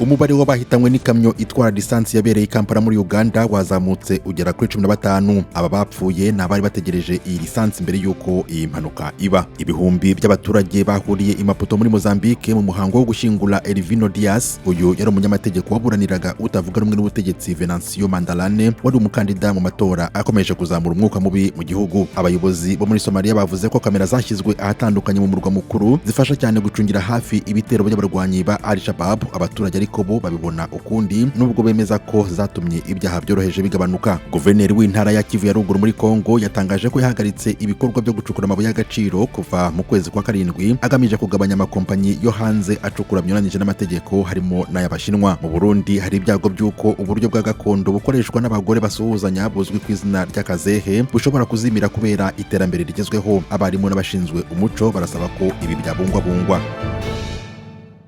Umubare w'abahitanywe n'ikamyo itwara lisansi yabereye i Kampala muri Uganda wazamutse ugera kuri 15. Aba bapfuye ni abari bategereje iyi lisansi mbere y'uko iyi mpanuka iba. Ibihumbi by'abaturage bahuriye i Maputo muri Mozambique mu muhango wo gushyingura Elvino Dias. Uyu yari umunyamategeko waburaniraga utavuga rumwe n'ubutegetsi Venancio Mandalane, wari umukandida mu matora akomeje kuzamura umwuka mubi mu gihugu. Abayobozi bo muri Somalia bavuze ko kamera zashyizwe ahatandukanye mu murwa mukuru zifasha cyane gucungira hafi ibitero by'abarwanyi ba Al Shabab. Abaturage ariko bo babibona ukundi, nubwo bemeza ko zatumye ibyaha byoroheje bigabanuka. Guverineri w'intara ya Kivu ya Ruguru muri Kongo yatangaje ko yahagaritse ibikorwa byo gucukura amabuye y'agaciro kuva mu kwezi kwa karindwi, agamije kugabanya amakompanyi yo hanze acukura binyuranyije n'amategeko, harimo n'ay'Abashinwa. Mu Burundi hari ibyago by'uko uburyo bwa gakondo bukoreshwa n'abagore basuhuzanya buzwi ku izina ry'akazehe bushobora kuzimira kubera iterambere rigezweho. Abarimu n'abashinzwe umuco barasaba ko ibi byabungwabungwa.